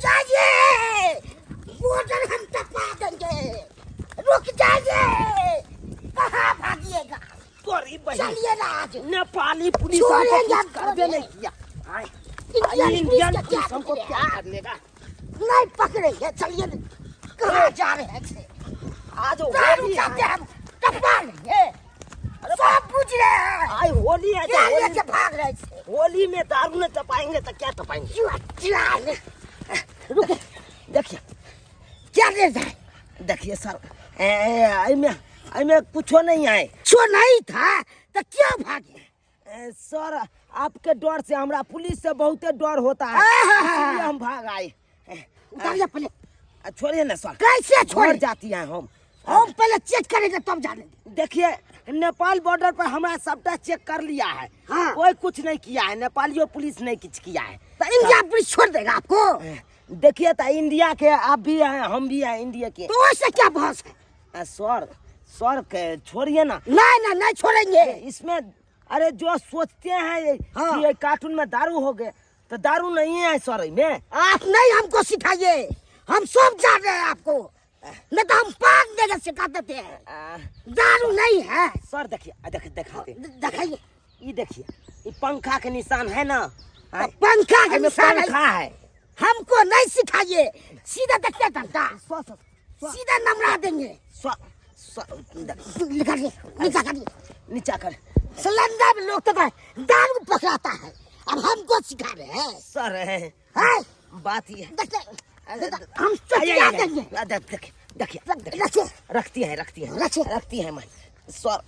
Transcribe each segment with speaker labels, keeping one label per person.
Speaker 1: जाइए, बॉर्डर हम टपा देंगे। रुक जाइए, कहाँ भागिएगा?
Speaker 2: तोरी बहिन।
Speaker 1: चलिए ना आज।
Speaker 2: नेपाली पुलिस हमको
Speaker 1: छोड़ेंगे
Speaker 2: कुछ
Speaker 1: हम,
Speaker 2: करबे नहीं
Speaker 1: छोड़ेंगे।
Speaker 2: किया। आए,
Speaker 1: इंडियन
Speaker 2: इंडियन
Speaker 1: पुलिस का
Speaker 2: पुलिस
Speaker 1: क्या
Speaker 2: हमको
Speaker 1: पकड़े?
Speaker 2: क्या कर लेगा?
Speaker 1: नहीं पकड़ेंगे, चलिए ना। कहाँ जा रहे हैं?
Speaker 2: आज
Speaker 1: दारू
Speaker 2: होली
Speaker 1: चाहते
Speaker 2: है।
Speaker 1: हम टपा लेंगे, सब बुझ रहे हैं।
Speaker 2: आज होली है तो
Speaker 1: क्या
Speaker 2: होली
Speaker 1: लेके भाग रहे थे?
Speaker 2: होली में दारू न टपाएंगे तो क्या टपाएंगे?
Speaker 1: रुके।
Speaker 2: देखिए।
Speaker 1: क्या ले जाए?
Speaker 2: देखिए सर, एमे एमे कुछो नहीं है।
Speaker 1: जो नहीं था तो क्यों भागे?
Speaker 2: सर, आपके डर से, हमरा पुलिस से बहुते डर होता है, इसलिए हम भाग आए।
Speaker 1: उतारिए पहले।
Speaker 2: छोड़िए ना सर।
Speaker 1: कैसे छोड़े?
Speaker 2: घर जाती हैं हम।
Speaker 1: हम पहले चेक करेंगे तब जाने।
Speaker 2: देखिए, नेपाल बॉर्डर पर हमरा सबटा चेक कर लिया है।
Speaker 1: हाँ।
Speaker 2: कोई कुछ नहीं किया है, नेपालियो पुलिस नहीं कुछ किया है।
Speaker 1: तो इंडिया पुलिस छोड़ देगा आपको?
Speaker 2: देखिए, तो इंडिया के आप भी हैं, हम भी हैं इंडिया के।
Speaker 1: तो उससे क्या बहस है?
Speaker 2: सर, सर के छोड़िए ना।
Speaker 1: नहीं नहीं नहीं छोड़ेंगे।
Speaker 2: इसमें अरे जो सोचते हैं
Speaker 1: हाँ।
Speaker 2: कि ये कार्टून में दारू हो गए, तो दारू नहीं है सर में।
Speaker 1: आप नहीं हमको सिखाइए, हम सब जान रहे हैं आपको, नहीं तो हम पाक देकर सिखा देते हैं। दारू नहीं है।
Speaker 2: सर देखिए, देख दिखाते।
Speaker 1: दिखाइए।
Speaker 2: ये देखिए, ये पंखा के निशान है ना?
Speaker 1: तो पंखा के
Speaker 2: एमे
Speaker 1: निशान है।
Speaker 2: पंखा है।
Speaker 1: हमको नहीं सिखाइए, सीधा देखते डंडा।
Speaker 2: Sir, sir, sir.
Speaker 1: सीधा नमरा देंगे।
Speaker 2: सर, सर, देख।
Speaker 1: निकालिए, नीचा करिए।
Speaker 2: नीचा कर।
Speaker 1: सिलेंडर में लोग तो दारू पकड़ाता है, अब हमको सिखा रहे हैं।
Speaker 2: सर, है।
Speaker 1: है?
Speaker 2: बात ये है।
Speaker 1: देखते, देखते, हम चुटिया देंगे।
Speaker 2: देख, देख, देखिए, देखिए।
Speaker 1: रखिए।
Speaker 2: रखती है, रखती है।
Speaker 1: रखिए।
Speaker 2: रखती है मैं। सर,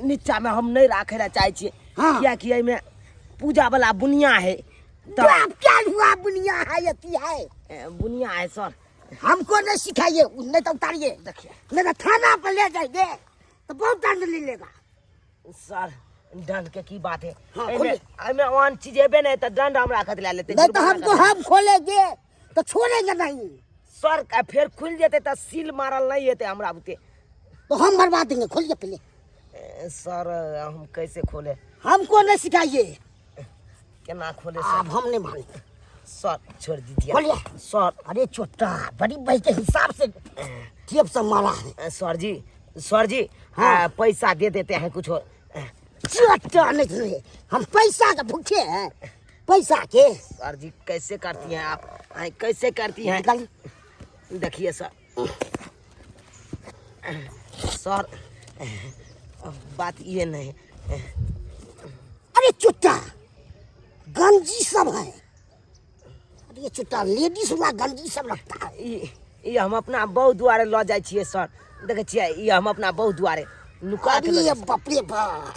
Speaker 2: नीचा में हम नहीं राखे ला चाहे छियै।
Speaker 1: हाँ।
Speaker 2: कियाकि एहिमे पूजा वाला बुनिया है। तो
Speaker 1: बाप क्या हुआ बुनिया है, अथी है?
Speaker 2: बुनिया है सर।
Speaker 1: हमको नहीं सिखाइए, नहीं तो उतारिए।
Speaker 2: देखिए।
Speaker 1: नहीं तो थाना पर ले जाएंगे तो बहुत दंड ले लेगा।
Speaker 2: सर, दंड के की बात है?
Speaker 1: हाँ,
Speaker 2: एहिमे
Speaker 1: खोलिए।
Speaker 2: एहिमे आन चीज हेबे नहीं तो दंड हमरा कथी ला लेते?
Speaker 1: नहीं तो
Speaker 2: जुर्माना
Speaker 1: हमको
Speaker 2: कथी?
Speaker 1: हम खोलेंगे तो छोड़ेंगे नहीं।
Speaker 2: सर, का फेर खुल जेते तो सील मारल नहीं हेते हमरा बुते।
Speaker 1: तो हम मरवा देंगे, खोलिए पहले।
Speaker 2: सर, हम कैसे खोले?
Speaker 1: हमको नहीं सिखाइए।
Speaker 2: केना खोले सर?
Speaker 1: अब हम नहीं मानेंगे।
Speaker 2: सर, छोड़ दीजिए।
Speaker 1: खोलिए।
Speaker 2: सर।
Speaker 1: अरे छोटा, बड़ी भाई के हिसाब से टेप से मारा है।
Speaker 2: सर जी, सर जी,
Speaker 1: हाँ।
Speaker 2: पैसा दे देते हैं कुछ और।
Speaker 1: छोटा नहीं सुनिए, हम पैसा के भूखे हैं, पैसा के।
Speaker 2: सर जी, कैसे करती हैं आप? कैसे करती हैं?
Speaker 1: निकालिए।
Speaker 2: देखिए सर, सर, बात ये नहीं।
Speaker 1: अरे चुट्टा, गंजी सब है। अरे ये चुट्टा, लेडीज वाला गंजी सब लगता है।
Speaker 2: ई हम अपना बहू दुआरे लऽ जाइ छियै सर। देखै छियै, ई हम अपना बहू दुआरे नुका के
Speaker 1: अरे
Speaker 2: लऽ जाइ।
Speaker 1: बाप रे बाप,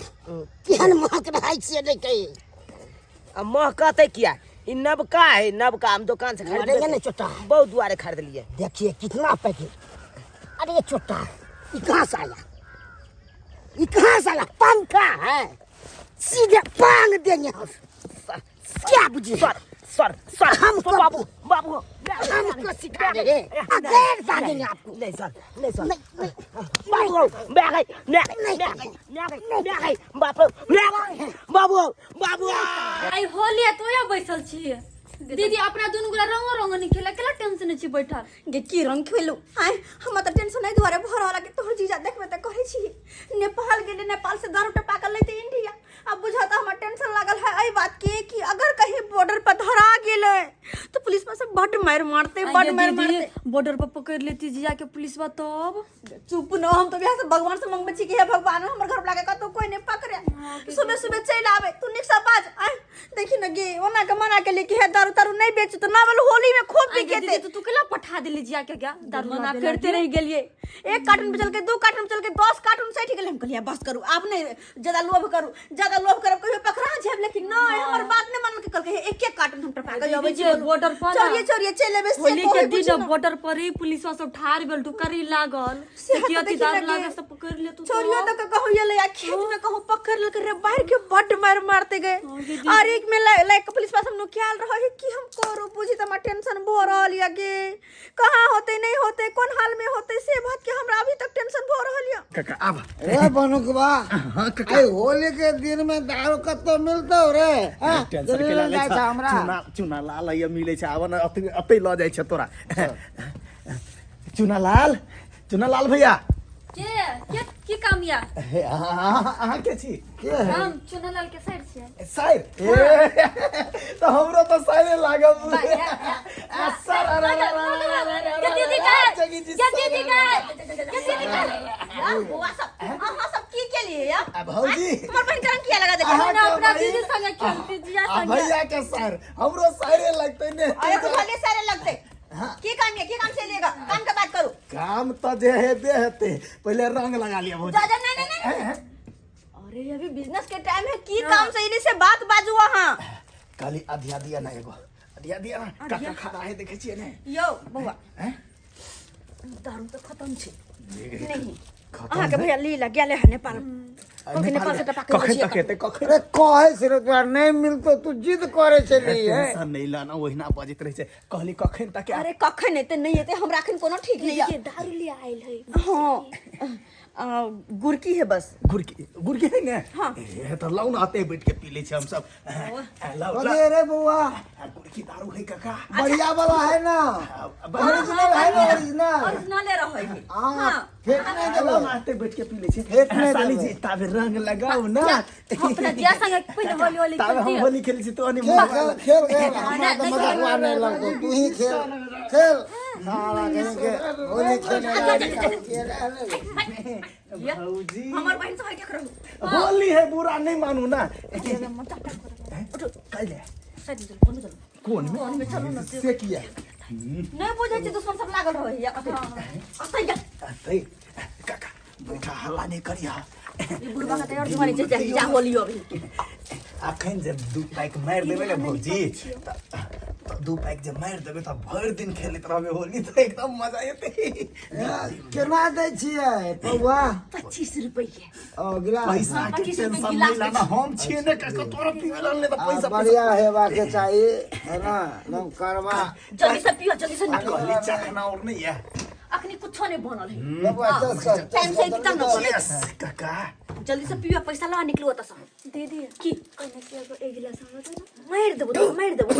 Speaker 1: केहन महक रहै छियै नहीं कहीं।
Speaker 2: आ महकतै किया? ई नबका है, नबका, हम दोकान से खरीद
Speaker 1: मरेंगे नहीं चुट्टा।
Speaker 2: बहू दुआरे खरीद लिए।
Speaker 1: देखिए कितना पैकेट। अरे ये चुट्टा, ये कहाँ से आया? ये कहाँ से आया? पंखा है, सीधे पांग देंगे हम। क्या बुझे?
Speaker 2: सर, सर, सर,
Speaker 1: हमको
Speaker 2: बाबू, बाबू,
Speaker 1: हमको सिखा रहे हैं। अगेर भागेंगे आपको।
Speaker 2: नहीं सर, नहीं सर।
Speaker 1: नहीं, नहीं।
Speaker 2: बाबू, मैं आ गई, मैं आ गई,
Speaker 1: नहीं।
Speaker 2: मैं आ गई, मैं आ गई, मैं आ गई, बापू, मैं आ गई, बाबू, बाबू।
Speaker 3: आई होली है तो या बैसल छी दीदी, अपना दुनू गोरा रंगो रंगो नहीं खेला, केला टेंशन छी बैठल।
Speaker 4: गे की रंग खेलू? आय हमरा तऽ टेंशन एहि दुआरे भऽ रहल कि तोहर जीजा देखबे तऽ कहै छी नेपाल गेलै, नेपाल से दारू टपा कऽ लैते इंडिया। अब बुझा तऽ हमरा टेंशन लागल है एहि बात के कि अगर कहीं बॉर्डर पर धरा गेलै तऽ पुलिस पर से बड्ड मारि मारतै, बड्ड
Speaker 3: आइये
Speaker 4: मारि
Speaker 3: दीदी,
Speaker 4: मारतै।
Speaker 3: बॉर्डर पर पकड़ लेती जीजा के पुलिसवा तब?
Speaker 4: चुप न, हम तऽ बियाह से भगवान से मंगबै छी कि हे भगवान, हमर घर वाला के कतौ कोई नहि पकड़े, सुबह सुबह चलि आबै। तू नीक से बाज। आय देखी न गे, ओना के मना केली कि हे दारू तारू नहि बेचू, तऽ ना बोल होली में खूब
Speaker 3: आइये
Speaker 4: बिकेतै।
Speaker 3: दीदी, तो तू केला पठा देली जिया के गया दारू
Speaker 4: मना
Speaker 3: लाबे
Speaker 4: करते
Speaker 3: लागी?
Speaker 4: रहि गेलियै। एक कार्टून बेचलकै, दू कार्टून बेचलकै, 10 कार्टून सठि गेलै। हम कहलियै बस करू, आब नहि ज्यादा लोभ करू, ज्यादा लोभ करब कहियो पकड़ा जायब। लेकिन नहि, हमर बात नहि मानलकै, कहलकै हे, एक एक कार्टून हम टपा के अबै छी।
Speaker 3: दीदी, बॉर्डर पर ना।
Speaker 4: चोरिये चोरिये चलि एबै से
Speaker 3: होली के
Speaker 4: कहै
Speaker 3: दिन
Speaker 4: बुझी ना।
Speaker 3: बॉर्डर पर ही पुलिस सब ठार भेल टुकरी लागल
Speaker 4: से
Speaker 3: से कि
Speaker 4: तऽ
Speaker 3: अथी
Speaker 4: देखी
Speaker 3: दारू
Speaker 4: ने
Speaker 3: लागे
Speaker 4: गे।
Speaker 3: से पकड़ ले तू।
Speaker 4: चोरियो तक कहूँ ये या खेत में कहूँ पकड़ लेलकै रे, बाहर के बड्ड मार मारते गए।
Speaker 3: हाँ, दीदी।
Speaker 4: और एक में लाइक पुलिस पास हम नुकियाल रहे कि हम करू बुझी त हमरा टेंशन भ रहल या गे, कहाँ होते नहीं होते, कोन हाल में होते, से बात के हमरा अभी तक टेंशन भ रहल या।
Speaker 5: काका, आब।
Speaker 6: ए बनुकबा,
Speaker 5: हाँ काका।
Speaker 6: आई होली के दिन
Speaker 1: दिन में दारू कतौ मिलतौ रे? हाँ,
Speaker 5: टेंशन
Speaker 1: जरूर
Speaker 5: के
Speaker 1: जाइ
Speaker 5: लै
Speaker 1: छै हमरा।
Speaker 5: चूना चूना लाल ये मिलै छै, आब ने अतै अतै लऽ जाइ छै तोरा। चूना लाल, चूना लाल भैया।
Speaker 3: के के की काम या?
Speaker 5: हे, अहाँ अहाँ के छी?
Speaker 1: के है?
Speaker 3: हम चुनालाल के साइड छियै।
Speaker 5: साइर? ए, तऽ हमरो तऽ साइरे लागल।
Speaker 3: बा, या, या,
Speaker 5: आ, सर, अरे, अरे, अरे, अरे, अरे,
Speaker 3: के दीदी
Speaker 5: अरे,
Speaker 3: का
Speaker 5: जगी जी,
Speaker 3: के दीदी का के दीदी का
Speaker 4: यार बौआ सब, अहाँ सब की केलिए या?
Speaker 5: आ भौजी,
Speaker 4: हमर बहिन के रंग किया लगा देलिए?
Speaker 5: अहाँ
Speaker 3: ना
Speaker 5: के
Speaker 3: अपना
Speaker 5: बहिन-
Speaker 3: दीदी संगे खेलती, जिया
Speaker 5: आ
Speaker 3: संगे।
Speaker 5: भैया के सर, हमरो साइरे लगतै ने।
Speaker 4: अरे बुझलिए सारे लगते। की काम है? की काम से लिएगा? काम के बात करू।
Speaker 5: काम तऽ जे हेबे हेतै, पहिले रंग लगा लिअ भौजी।
Speaker 4: जा जा, नहीं नहीं नहीं, अरे अभी बिजनेस के टाइम है, की काम से इन्हीं से बात बाजू अहाँ।
Speaker 5: कहली अधिया दिया ना, एगो अधिया दिया ना, काका खड़ा है, देखै छियै ने?
Speaker 4: यौ बौआ,
Speaker 5: हैं?
Speaker 4: दारू तऽ खत्म छै। नहीं,
Speaker 5: खत्म
Speaker 4: अहाँके
Speaker 5: है?
Speaker 4: भैया ली गेले है नेपाल। कखन नेपाल से टपा के
Speaker 5: कखन
Speaker 4: अबै छियै?
Speaker 5: तक हेतै, कखन?
Speaker 1: अरे कहै छै रे, तोरा नहि मिलतौ, तू जिद करै छली है।
Speaker 5: टेंशन नहि लाना, ओहिना बजैत रहै छै। कहली कखन तक?
Speaker 4: अरे कखन एतै नहि एतै, हमरा अखन कोनो ठीक नहीं है।
Speaker 3: के दारू ले आयल है?
Speaker 4: हाँ, गुड़की है बस।
Speaker 5: गुड़की, गुड़की है ने?
Speaker 4: हाँ।
Speaker 5: ए, तऽ लाउ ने, अतै बैठ के पी लै छी हमसब। लाउ, लाउ।
Speaker 1: अरे रे बौआ,
Speaker 5: आ, गुड़की दारू है काका।
Speaker 1: बढ़िया वाला है ना? ओरिजिनल है ना, ओरिजिनल?
Speaker 4: ओरिजिनले रहै है।
Speaker 1: हाँ, फेक नहीं
Speaker 5: लाउ
Speaker 1: देबै।
Speaker 5: ने, अतै बैठ के पी लै छी।
Speaker 1: फेक नहि
Speaker 5: साली
Speaker 1: देबै।
Speaker 5: जी, ताबे रंग लगाउ ने।
Speaker 3: हम अपना जिया संगे पहिले होली होली
Speaker 5: ताबे हम
Speaker 3: खेलती।
Speaker 5: होली खेलै छी, तो अनि
Speaker 1: खेल खेल खेल खेल, हमरा तऽ मजाकवा नहीं लगतौ, तू ही खेल खेल। साला कहीं के होली खेले आयल।
Speaker 5: भौजी,
Speaker 4: हमर बहिन से हटि के रहू।
Speaker 5: होली है, बुरा नहीं मानू ना। कैले कोन में से किया?
Speaker 4: नहीं बुझै छी, दुश्मन सब लागल रहै है अतै अतै या।
Speaker 5: अतै काका बैठा, हल्ला नहीं करिया।
Speaker 4: ई बुढ़बा के तैयार दुआरे जे जा होली अभी।
Speaker 5: अखन जे दू पैक मारि देबै ने भौजी, तऽ दू पैक जे मारि देबै तऽ भरि दिन खेलैत रहबै होली, तऽ एकदम मजा एतै।
Speaker 1: केना दै छियै पौआ?
Speaker 4: 25 रुपये।
Speaker 1: ओ गिलास?
Speaker 5: पैसा के
Speaker 4: 25 रुपये
Speaker 5: टेंशन
Speaker 4: गिलास
Speaker 5: नहीं लाना, हम छियै ने काका, तोरा पीबै ला नहि तऽ पैसा
Speaker 1: बढ़िया हेबाक चाही है ना, एकदम करवा।
Speaker 4: जल्दी से पियो, जल्दी से निकलो।
Speaker 5: कहली चखना और नहीं है?
Speaker 4: अखनी कुछो नहीं बनल है।
Speaker 1: बबुआ, चस कर।
Speaker 4: टाइम से एकदम न बने।
Speaker 5: यस काका।
Speaker 4: जल्दी से पियो, पैसा ला, निकलो ओतऽ से।
Speaker 3: दीदी,
Speaker 4: की?
Speaker 3: कहने कि एगो एक गिलास हमरा दे ना।
Speaker 4: मारि देबो तोरा, मारि देबो।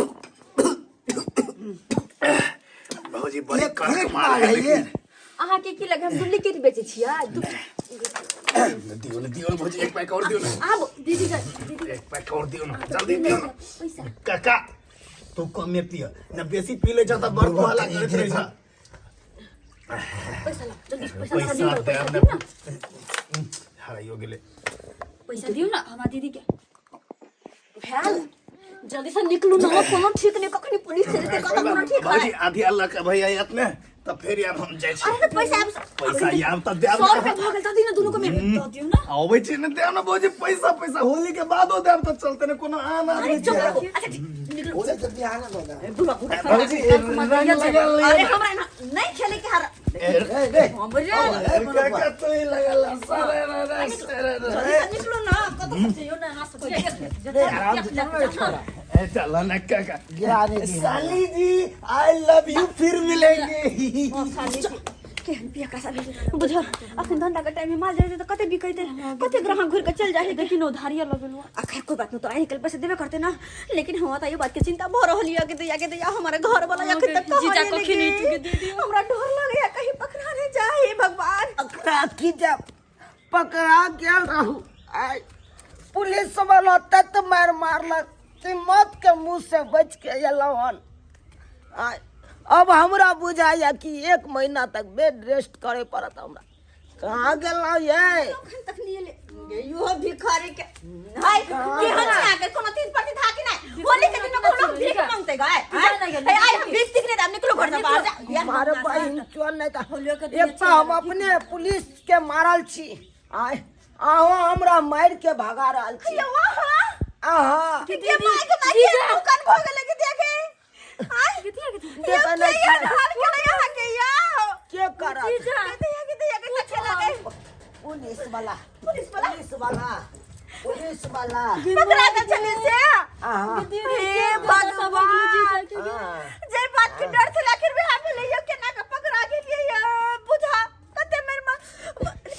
Speaker 5: भौजी, बड़ी
Speaker 1: एक
Speaker 5: कड़क
Speaker 1: एक
Speaker 5: माल
Speaker 1: माल
Speaker 5: है
Speaker 1: है ये।
Speaker 5: लेकिन।
Speaker 4: अहाँ के की लगे, हम डुप्लीकेट बेचै छियै?
Speaker 5: दियौ ने, दियौ ने भौजी, एक पैक और दियौ ने।
Speaker 4: आब
Speaker 3: दीदी का दीदी।
Speaker 5: एक पैक और दियौ ने, जल्दी दियौ ने।
Speaker 3: पैसा।
Speaker 5: काका, तू कमे पिय न, बेसी पी लै छ तऽ बड़ तू हल्ला करैत रहै छ।
Speaker 4: पैसा ला जल्दी से, पैसा
Speaker 5: पैसा
Speaker 4: दियौ, पैसा
Speaker 5: देब
Speaker 4: दियौ
Speaker 5: ने।
Speaker 4: ना।
Speaker 5: हराइयो गेलै।
Speaker 3: पैसा दियौ ना हमरा दीदी के।
Speaker 4: भेल, जल्दी से निकलू ना, कोनो ठीक नहीं, कखनी पुलिस चलि जेतै, कतऽ कोनो ठीक है।
Speaker 5: भौजी, आधी अल्लाह के भैया आयत ने तऽ फेर आब हम जाइ छी।
Speaker 4: अरे तऽ पैसा आब।
Speaker 5: पैसा आब तऽ देब।
Speaker 4: 100 रुपया भऽ गेल, तऽ दी ना दुनू को में।
Speaker 3: दऽ दियौ ना।
Speaker 5: अबै छी ने, देब ने भौजी पैसा। पैसा होली के बादो देब तऽ चलते ने, कोनो आन
Speaker 4: अरे
Speaker 5: आदमी
Speaker 4: चुप
Speaker 5: छै।
Speaker 4: रहू। अच्छा ठीक, निकलू।
Speaker 1: होली के बिहाने दऽ दे।
Speaker 4: बुढ़वा बुढ़वा।
Speaker 5: भौजी, रंग लगल।
Speaker 4: अरे हमरा ना नहीं खेले के हर
Speaker 1: रे रे।
Speaker 4: हमरे।
Speaker 5: काका, तू ही लगल सरे रे सरे रे।
Speaker 4: जल्दी से निकलू ना, कतऽ से जइयो ना अहाँ सब।
Speaker 1: रे, आराम से चल रे छोरा।
Speaker 5: ए, चलो ना काका।
Speaker 1: गिरा नहीं दी।
Speaker 5: साली जी, I love you, फिर मिलेंगे।
Speaker 4: केहन पिया कसा भेल बुझ, अखन धंधा के टाइम में माल जाए तऽ कते बिकैते, कते ग्राहक घुर के चल जाए।
Speaker 3: देखिन उधारिया लगेलु।
Speaker 4: आ खैर कोई बात नहीं, तो आई निकल पैसे देबे करते ना, लेकिन हमरा तो ये बात के चिंता भ रहल ये कि दैया के दैया हमारे घर वाला अखन तक कहाँ
Speaker 3: जीजा
Speaker 4: गेलै
Speaker 3: कखन
Speaker 4: गे?
Speaker 3: एतै के दे दियौ।
Speaker 4: हमरा डर लगैया कहीं पकड़ा नहीं जाए, हे भगवान।
Speaker 2: पकड़ा की जब पकड़ा गेल रहू, आइ पुलिस वाला तत मार मारलक कि मौत के मुंह से बच के एलहुँ हन। आइ अब हमरा बुझाइया कि एक महीना तक बेड रेस्ट करे पड़त हमरा। कहाँ गेलहुँ ये?
Speaker 4: अखन तक नहीं एले यो भिखारी के। हाय, केहन छै अहाँके? कोनो तीन पति था कि नहीं? होली के दिन में कोनो भीख मांगते गाय? आय आय, हम भीख तीख नहीं देब, निकलो घर से बाहर, जा।
Speaker 2: मारे बहिन चोर नहीं था।
Speaker 3: होलियो के दिन
Speaker 2: एक तऽ हम अपने पुलिस के मारल छी, आइ अहाँ हमरा मारि के भगा रहल छी।
Speaker 4: यो वहाँ
Speaker 2: अहाँ
Speaker 4: के माय के माय के दुकान भ गेलै के देखे आय
Speaker 2: देखै नहि
Speaker 4: के
Speaker 2: छी।
Speaker 4: हाल केलै अहाँ के यो?
Speaker 2: के करत?
Speaker 3: जीजा।
Speaker 4: के दैया के दैया के खेला गए।
Speaker 2: पुलिस वाला।
Speaker 4: पुलिस वाला?
Speaker 2: पुलिस वाला, पुलिस वाला।
Speaker 4: पकड़ा गेल छलै से?
Speaker 2: अहाँ।
Speaker 4: हे भगवान, जे बात के डर छलै आखिर बिहार भेलै यो, केना के पकड़ा गेलियै यो? बुझा कते मेर माँ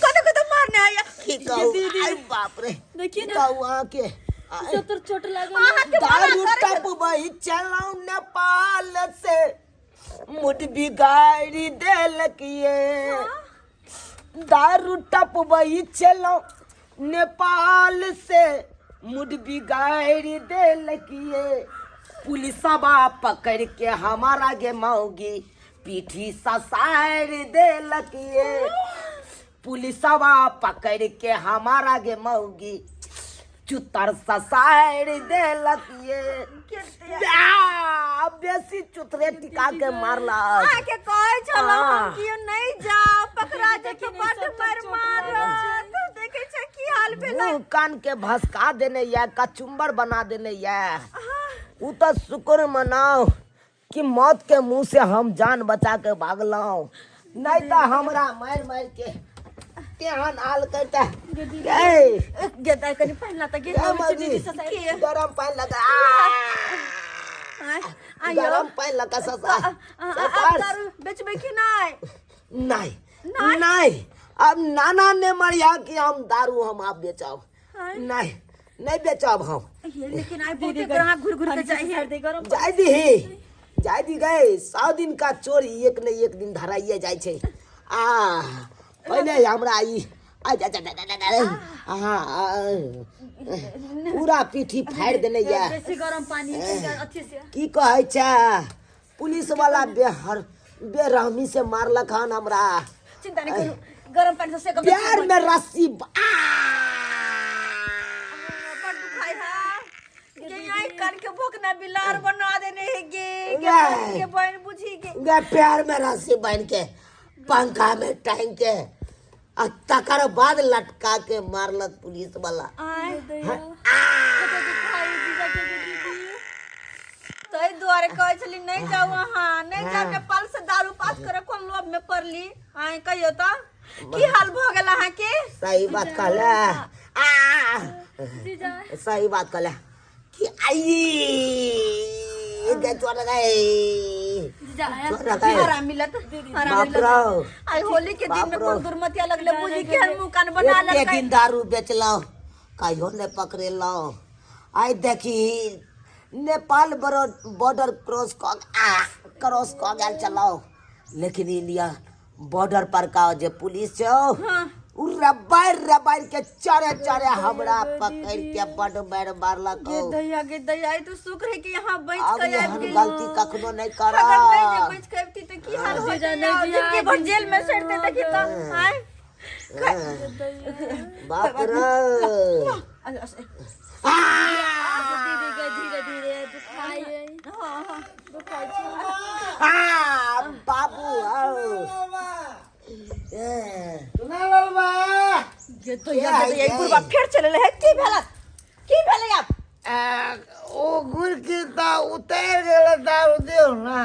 Speaker 4: कते कते मारने आया।
Speaker 2: की कहू, आई बाप रे।
Speaker 3: देखियौ। देखिए ना
Speaker 2: कहू अहाँके आय,
Speaker 3: सब तोर चोट लागल
Speaker 4: अहाँके मना
Speaker 2: दारू
Speaker 4: करै छल-
Speaker 2: टपबै चलौ नेपाल से मुड बिगाड़ि देलक ये दारू टपबै चलौ नेपाल से मुड बिगाड़ि देलक ये पुलिसवा पकड़ के हमारा गे मौगी पीठी ससारि देलक ये पुलिसवा पकड़ के हमारा गे मौगी चुतर ससारि देलक ये आ, बेसी चुतरे टिका के मारलक
Speaker 4: अहाँके कहै छलहुँ हम
Speaker 2: हाँ।
Speaker 4: कियो नहि जाओ पकड़ा जेतौ बड्ड मारि मारत देखै छै की हाल भेलै
Speaker 2: मुंह कान के भसका देने ये कचुम्बर बना देने ये उ तो शुक्र मनाओ कि मौत के मुंह से हम जान बचा के भागलहुँ नहीं तो हमरा मारि मारि के तेहन हाल करता ए
Speaker 4: गेदा कनि पहिला तऽ
Speaker 2: ए मौजी,
Speaker 4: के
Speaker 2: गरम पानि लगा
Speaker 4: आँय, आइयो
Speaker 2: गरम पानि लगा ससा
Speaker 4: आब दारू बेचबै कि नहि
Speaker 2: नहीं नहीं अब नाना ने मरिया कि हम दारू हम आप बेचब नहीं नहीं बेचब हम
Speaker 4: ये लेकिन आइ बहुते ग्राहक घुर घुर के जाइ है
Speaker 3: गरम
Speaker 2: जाय दीही जाय दी गए 100 दिन का चोरी एक ने एक दिन धराइए जाइ छै आ पहिले हमरा ई आ जा जा जा जा जा आ पूरा पीठी फाड़ि देने या
Speaker 3: बेसी गरम पानी अथी से
Speaker 2: की कहै छै पुलिस वाला बेहर बेरहमी से मारलक हन हमरा
Speaker 4: चिंता नहीं करू गरम पानी से सेकब
Speaker 2: प्यार में रस्सी आ
Speaker 4: बड़ दुखाई है गे आई कान के भोकना बिलार बना देने है गे गे
Speaker 2: गे।
Speaker 4: के बहन बुझी गे
Speaker 2: गे प्यार में रस्सी बांध के पंखा में टांग के आ तकर बाद लटका के मारलक पुलिस वाला
Speaker 4: आय
Speaker 3: कते दुखाई जीजा के दीदी
Speaker 4: तै दुआरे कहै छली नहीं जाऊ अहाँ नहीं जाऊ नेपाल से दारू पास करे कोन लोभ में पड़ली आय कहियो त की हाल भ गेल अहाँ के
Speaker 2: सही बात कहले आ
Speaker 3: जीजा
Speaker 2: सही बात कहले कि आई गे चोर गए
Speaker 3: जीजा आया
Speaker 2: चोर गए
Speaker 4: आराम मिलत आराम
Speaker 2: बाप
Speaker 4: मिलत
Speaker 2: रे
Speaker 4: आई होली के दिन में
Speaker 2: बाप रे।
Speaker 4: कोन दुर्मतिया लगले बुझी के मुंह कान बना
Speaker 2: एते
Speaker 4: लेलकै
Speaker 2: दिन दारू बेचलहुँ कहियो नहि पकड़ेलहुँ आइ देखी नेपाल बॉर्डर क्रॉस कऽ आ क्रॉस कऽ गेल छलहुँ लेकिन इंडिया बॉर्डर पर का जे पुलिस छौ उ रबारि रबारि के चढ़े चढ़े हमरा पकड़ के बड मारि मारलक
Speaker 4: गे दैया गे दैया ई तो शुक्र है कि यहाँ बच
Speaker 2: अब
Speaker 4: के आबि
Speaker 2: एहन
Speaker 4: गेलहुँ।
Speaker 2: गलती कखनो नहि
Speaker 4: अगर नहीं जे
Speaker 2: करब
Speaker 4: बच के अबती तो की हाल हो
Speaker 3: जीजा, नहीं
Speaker 4: जिंदगी
Speaker 3: जिया,
Speaker 4: भर जेल में सड़ते देखी तो आय
Speaker 2: बाप रे
Speaker 3: दीदी के धीरे धीरे दुखाई दुखाई छै
Speaker 2: आ बाबू आओ ए,
Speaker 4: गे दैया गे दैया ई बुढ़बा फेर चलल है की भेल की भेलै आब
Speaker 1: ओ गुड़की तऽ उतरि गेलै दारू दियौ ने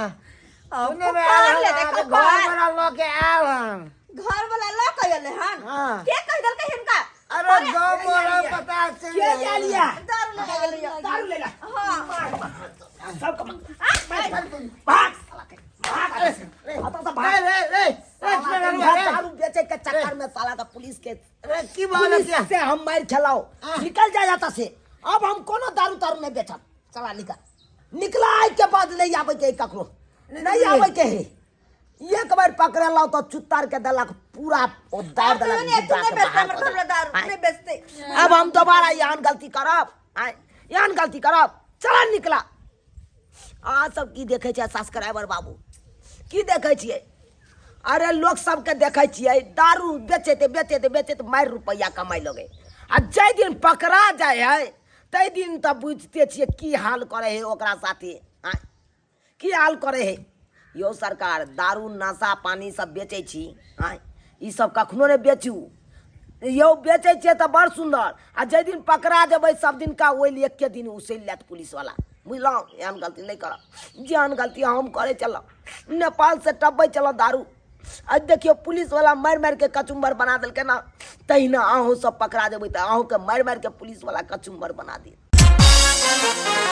Speaker 1: सुनने में आयल
Speaker 4: कपार ले
Speaker 1: हन,
Speaker 4: दे
Speaker 1: अहाँके
Speaker 4: कपार
Speaker 1: घर वाला लऽ के आयल हन
Speaker 4: घर वाला लऽ के अयलै हन
Speaker 1: हाँ।
Speaker 4: के कहि देलकै हिनका
Speaker 1: अरे गाँव वाला पता चलि
Speaker 2: के
Speaker 1: गेल।
Speaker 2: लिया
Speaker 4: दारू लऽ के गेलै
Speaker 2: दारू ले ला
Speaker 4: हाँ
Speaker 2: सबके भाग साला के भाग हता तो भाग
Speaker 1: रे, रे, रे, रे, रे, रे,
Speaker 2: दारू बेचे के चक्कर में साला का पुलिस के
Speaker 1: रे, की भऽ गेल
Speaker 2: पुलिस से हम मार खेलाओ निकल जा जाता से अब हम कोनो दारू तारू नहीं बेचब चला निकल निकला आइ के बाद नहीं आवे के ककरो नहीं आवे के है एक बार पकड़ेलौ तो चुत्तार के देलक पूरा ओ दार
Speaker 4: आब
Speaker 2: देलक
Speaker 4: कहियो नहि
Speaker 2: गुद्दा
Speaker 4: नहि
Speaker 2: के
Speaker 4: बेचते
Speaker 2: बाहर
Speaker 4: हमर
Speaker 2: कऽ
Speaker 4: घर वाला दारू
Speaker 2: आँय।
Speaker 4: नहि बेचते
Speaker 2: अब हम दोबारा एहन गलती करब आँय एहन गलती करब चला निकला अहाँ सब की देखै छियै सब्सक्राइबर बाबू की देखै छियै अरे लोक सबके देखै छियै दारू बेचैत बेचैत बेचैत मारि रुपैआ कमाइ लगै आ जाहि दिन पकड़ा जाइ है ताहि दिन तऽ बुझिते छियै की हाल करै है ओकरा साथे आँय की हाल करै है यौ सरकार दारू नशा पानी सब बेचै छी आँय ई सब कखनो नहि बेचू यौ बेचै छियै तऽ बड़ सुन्दर आ जाहि दिन पकड़ा जेबै सब दिनका ओहि लिए एके दिन उसैल लेत पुलिसवला बुझलहुँ एहन गलती नहि करब जेहन गलती हम करै छलहुँ नेपालसँ टपबै छलहुँ दारू आ देखियौ पुलिसवला मारि मारिके कचुम्बर बना देलकै ने तहिना अहूँ सब पकड़ा जेबै तऽ अहूँके मारि मारिके पुलिसवला कचुम्बर बना देत।